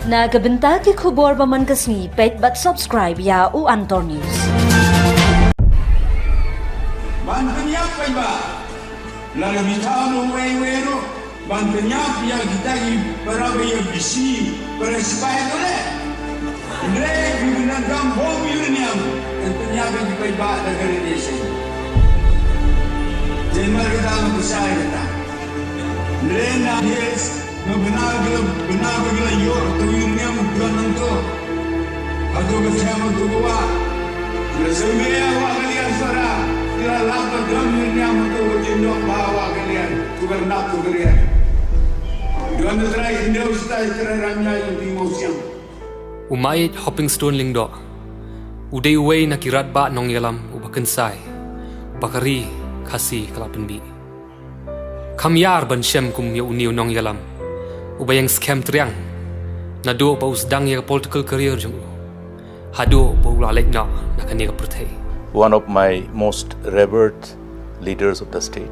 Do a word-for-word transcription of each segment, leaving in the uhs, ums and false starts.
Na ka bynta ki khubor ba man ka sngi, peit bad subscribe ïa u Antor News. Ban pynïap paidbah, lada phi thaw noh uwei uwei ruh ban pynïap ïa kita ki para ba ïa bisi, para sipai, to leh. Hynrei phi pyndonkam bom uranium ban pynïap ïa ki paidbah da ka radiation. Te namar kata nga pynshai kata. Hynrei na Hills, nga bna ki la, bna ki la ïoh ka uranium u don nangto. Hato ka them hato ka wah. Ki la sngewbha wah ka liar sara. Ki la lap ka drum uranium hato ka jingdon ba wah ka liar. To ka rnap to ka liar. Don da trai India u stai trai Ramya ïa u Timo Siang. U Maieit Hoping Stone Lyngdoh u dei uwei na ki radbah nongïalam uba kynsai ba ka ri Khasi ka la pynbih. Kam ïar ban shem kum ïa une u nongïalam uba ïeng skhem triang naduh ba u sdang ïa ka political career jong u haduh ba u la leit noh na kane ka pyrthei. One of my most revered leaders of the state,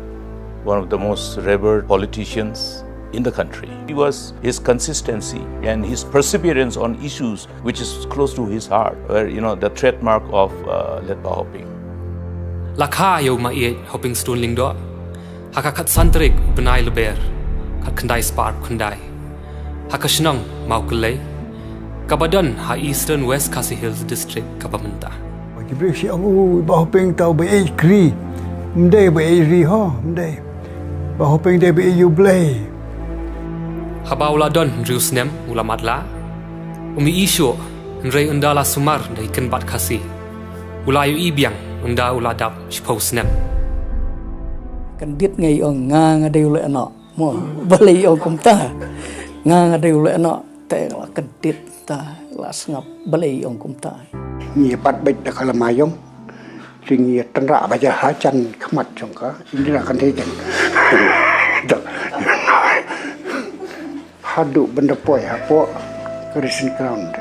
one of the most revered politicians in the country. It was his consistency and his perseverance on issues which is close to his heart, were, you know, the trademark of uh, Letba Hoping. La kha ïa u Maieit Hoping Stone Lyngdoh ha ka khatsan tarik u bnai Lber, khatkhyndai spah khyndai, ha ka shnong Mawkyllei, kaba don ha Eastern West Khasi Hills District kaba mynta. Ba ki briew shu ong, u Bah Hoping tau ba ei kri. Ym dei ba ei ri ho, ym dei. Bah Hoping dei ba ei U Blei. Haba u la don hynriew snem u la matlah. Um ïohi shuh, hynrei ynda la sumar da ki kynbat Khasi, u la ïohi biang ynda u la dap shiphew snem. Kyndit nga ïohi nga, nga dei u lehnoh. Mo, balei ong kumta? Nga, nga dei u lehnoh, te la kyndit ta, la sngap, balei ong kumta? Ngi pat beit da ka lama ïong, te ngi tynrah ba ja ha jan khmat jong ka, Indira Gandhi jong. Haduh ban da poi hapoh ka Crescent Ground.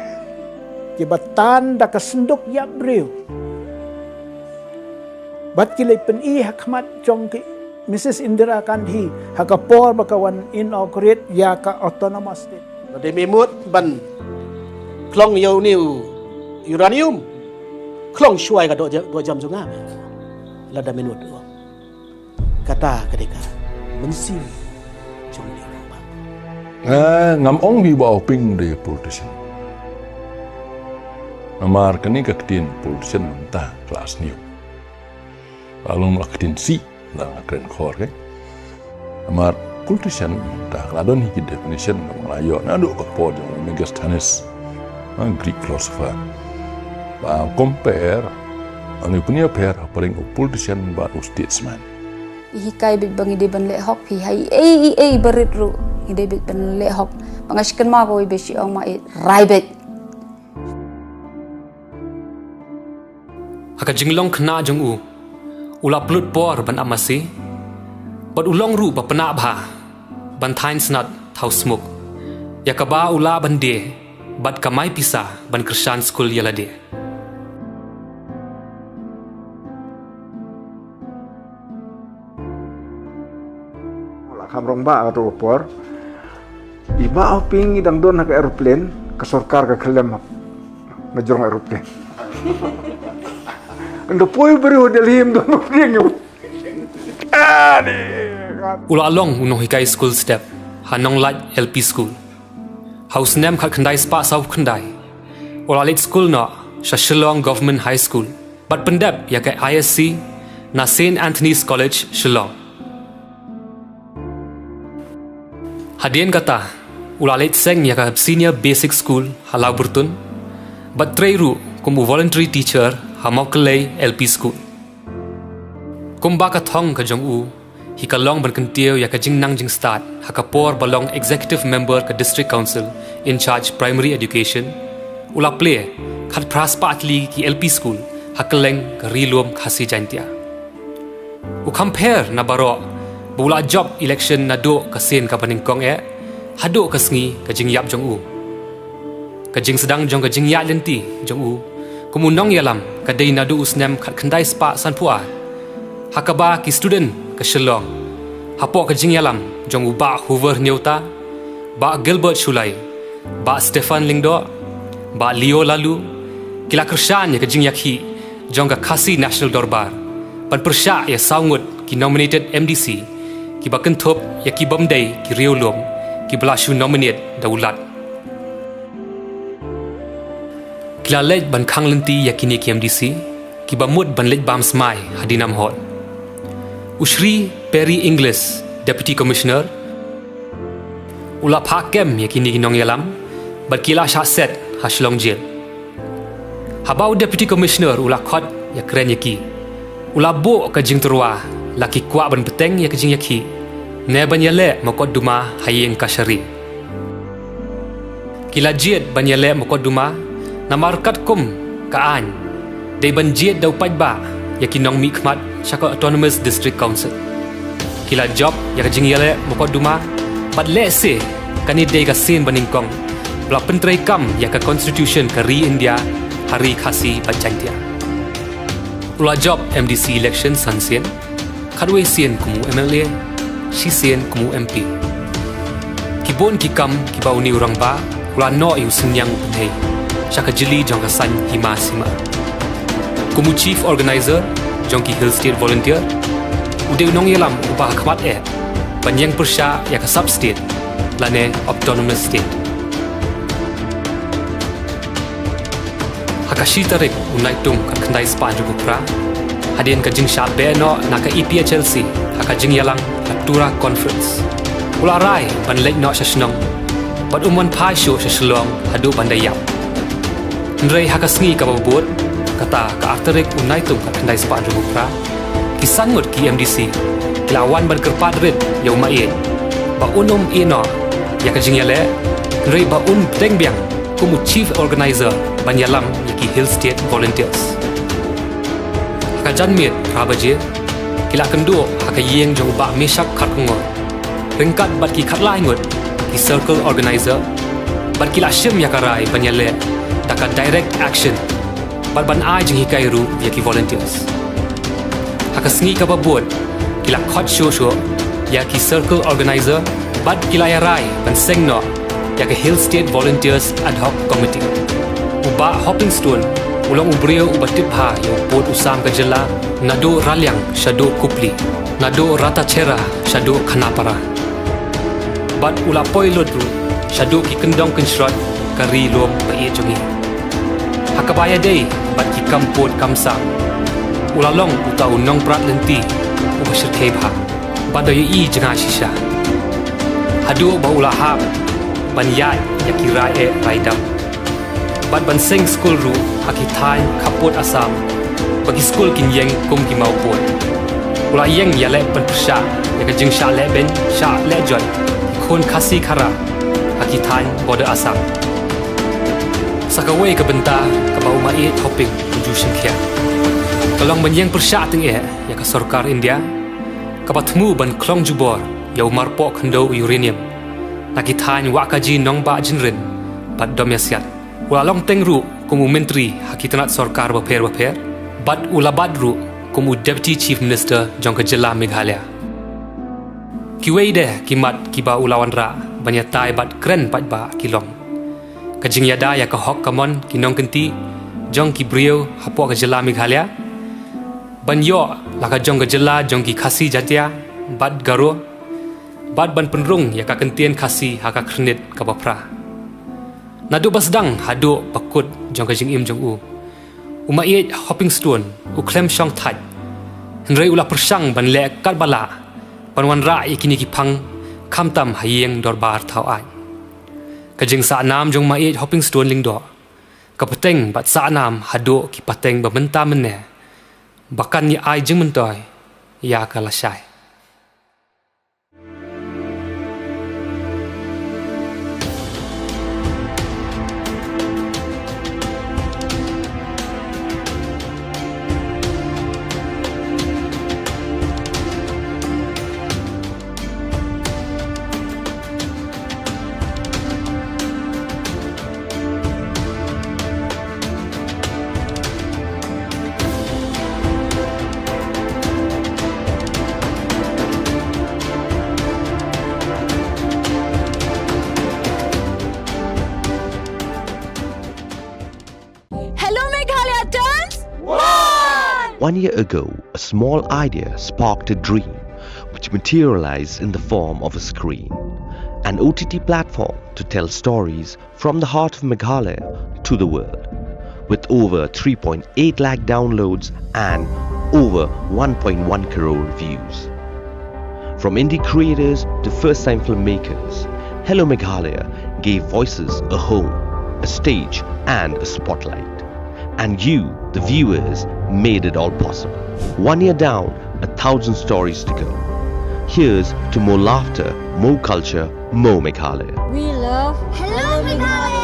Kiba tan da ka synduk ïap briew. Bad ki leit pyni ha khmat jong ki Missus Indira Gandhi, ha ka por ba ka wan inaugurate ïa ka autonomous state. Lada me mut ban khlong ïa une u uranium, khlong shuwa ïa ka doh ja-, doh jam jong nga. Lada me mut. Kata ka dei ka mynsiem jong une u rangbah. Nga, ngam ong ba u Bah Hoping u dei politician. Namar kane ka ktien politician mynta ka la sniew. Ka long ka ktien sih, la nga kren khor ke. Namar politician mynta ka la don hi ki definition, ka la ïoh naduh ka por jong u Megasthenes, ha Greek philosopher. Ba compare, ani punya pair, paling u politician bad u statesman. Phi hikai beit ba ngi dei ban leh hok, phi ha ei ei ei barit ruh ngi dei beit ban leh hok. Ba nga shu kynmaw kawei ba shu ong, Maieit, rai beit. Ha ka jinglong khynnah jong u, u la pynlut por ban ap masi bad u long ruh ba pynah bha ban thaiñ snat thaw smok, ïa kaba u lah ban die bad kamai pisa ban kyrshan skul ïa lade. La kham rangbah kato ka por. I Bah Hoping i dang don ha ka aeroplane, ka sorkar ka khyllem ha ka jrong aeroplane. Ynda poi u briew ha Delhi, ym don ba pdiang ïa u. U la long u nonghikai skul step ha Nonglait L P School. Ha u snem khatkhyndai spah sawphew khyndai, u la leit skul noh sha Shillong Government High School bad pyndep ïa ka I S C na Saint Anthony's College, Shillong. Hadien kata, u la leit seng ïa ka Senior Basic School ha Lawbyrtun bad trei ruh kum u voluntary teacher ha Mawkyllei L P School. Kumba ka thong ka jong u hi ka long ban kyntiew ïa ka jingnang jingstad ha ka por ba long executive member ka District Council in charge Primary Education, u la plie khatphra spah tylli ki L P school ha kylleng ka Ri Lum Khasi Jaiñtia. U kham pher na baroh ba u la jop election naduh ka sien kaba nyngkong eh haduh ka sngi ka jingïap jong u. Ka jingsdang jong ka jingïaid lynti jong u kum u nongïalam ka dei naduh u snem khatkhyndai spah sanphew ar, ha kaba ki student ka Shillong, hapoh ka jingïalam jong u Bah Hoover Hynñiewta, Bah Gilbert Shullai Bah Stephan Lyngdoh, Bah Leo Laloo, ki la kyrshan ïa ka jingïakhih jong ka Khasi National Dorbar ban pyrshah ïa saw ngut ki nominated M D C kiba kynthup ïa ki bym dei ki riewlum kiba la shu nominate da u Lat. Ki la leit ban khang lynti ïa kine ki M D C kiba mut ban leit bam smai ha Dinam Hall. U Shri Perry Inglis, Deputy Commissioner, u la phah kem ïa kine ki nongïalam bad ki la shah set ha Shillong Jail. Haba u Deputy Commissioner u la khot ïakren ïa ki, u la buh ka jingtyrwa la ki kwah ban bteng ïa ka jingïakhih ne ban ïaleh mukotduma ha ïing kashari. Ki la jied ban ïaleh mukotduma namar katkum ka aiñ dei ban jied da u paidbah ïa ki nongmihkhmat sha ka Autonomous District Council. Ki la jop ïa ka jingïaleh mukotduma bad lehse kane dei ka sien ba nyngkong ba la pyntreikam ïa ka Constitution ka ri India ha ri Khasi bad Jaintia. U la jop M D C election san sien, khatwei sien kum u M L A, shisien kum u M P. Ki bun ki kam kiba une u rangbah u la noh ïa u synñiang u pynhei sha ka jylli jong ka saiñ hima sima. Kum u Chief Organizer jong ki Hill State Volunteer, u dei u nongïalam uba hakhmat eh ban ïeng pyrshah ïa ka Sub State lane Autonomous State. Ha ka shi tarik u Naitung khatkhyndai spah hynriewphew phra, hadien ka jingshah beh noh na ka E P H L C ha ka jingïalang ka Tura Conference, u la rai ban leit noh sha shnong bad um wan phai shuh sha Shillong haduh ban da ïap. Hynrei ha ka sngi kaba bud, kata ka ar tarik u Naitung khatkhyndai spah hynriewphew phra, ki san ngut ki M D C ki la wan ban kyrpad rit ïa u Maieit ba un ym ïeh noh ïa ka jingïaleh, hynrei ba un bteng biang kum u Chief Organizer ban ïalam ïa ki Hill State Volunteers. Ha ka janmiet phra baje, ki la kynduh ha ka ïing jong u Bah Meshak Kharkongor ryngkat bad ki khatlai ngut ki Circle Organizer bad ki la shim ïa ka rai ban ïaleh da ka direct action bad ban ai jinghikai ruh ïa ki volunteers. Ha ka sngi kaba bud, ki la khot shuh shuh ïa ki Circle Organizer bad ki la ïarai ban seng noh ïa ka Hill State Volunteers Ad Hoc Committee. U Bah Hopping Stone u long u briew uba tip bha ïa u pud u sam ka jylla naduh Raliang shaduh Kupli, naduh Ratacherra shaduh Khanapara. Bad u la poi lut ruh shaduh ki kyndong kynshrot ka ri lum ba ïeit jong ngi. Ha kaba ïadei bad ki kam pud kam sam, u la long uta u nongprat lynti uba shyrkhei bha bad u ïohi jngai shisha, haduh ba u la hap ban ïaid ïa ki rai eh rai dam bad ban seng skul ruh ha ki thaiñ khappud Assam ba ki skul kin ïeng kum ki mawpud. U la ïeng ïaleh ban pyrshah ïa ka jingshah lehbeiñ shah lehjot ki khun Khasi Khara ha ki thaiñ border Assam. Sa kawei ka bynta kaba u Maieit Hopping u ju shimkhia ka long ban ïeng pyrshah tyngeh ïa ka sorkar India kaba thmu ban khlong jubor ïa u marpoh khyndew uranium na ki thaiñ Wahkaji, Nongbah, Jinrin bad Domiasiat. U la long teng ruh kum u myntri ha ki tnat sorkar bapher bapher bad u la bat ruh kum u Deputy Chief Minister jong ka jylla Meghalaya. Kiwei de ki mat kiba u la wanrah ban ïatai bad kren paidbah ki long ka jingïada ïa ka hok ka mon ki nongkynti jong ki briew hapoh ka jylla Meghalaya, ban ïoh la ka jong ka jylla jong ki Khasi Jaintia bad Garo, bad ban pynrung ïa ka kyntien Khasi ha ka khyrnit kaba phra. Naduh ba sdang haduh ba kut jong ka jingim jong u, u Maieit Hopping Stone u khlem shong thait, hynrei u la pyrshang ban leh katba lah ban wanrah ïa kine ki phang, khamtam ha ïing dorbar thaw aiñ. Ka jingsahnam jong u Maieit Hopping Stone Lyngdoh ka pateng bad sahnam haduh ki pateng ba mynta mynne ba kan ïa ai jingmyntoi ïa ka lashai. One year ago, a small idea sparked a dream which materialized in the form of a screen, an O T T platform to tell stories from the heart of Meghalaya to the world, with over three point eight lakh downloads and over one point one crore views. From indie creators to first time filmmakers, Hello Meghalaya gave voices a home, a stage, and a spotlight. And you, the viewers, made it all possible. One year down, a thousand stories to go. Here's to more laughter, more culture, more Meghalaya. We love Hello Meghalaya.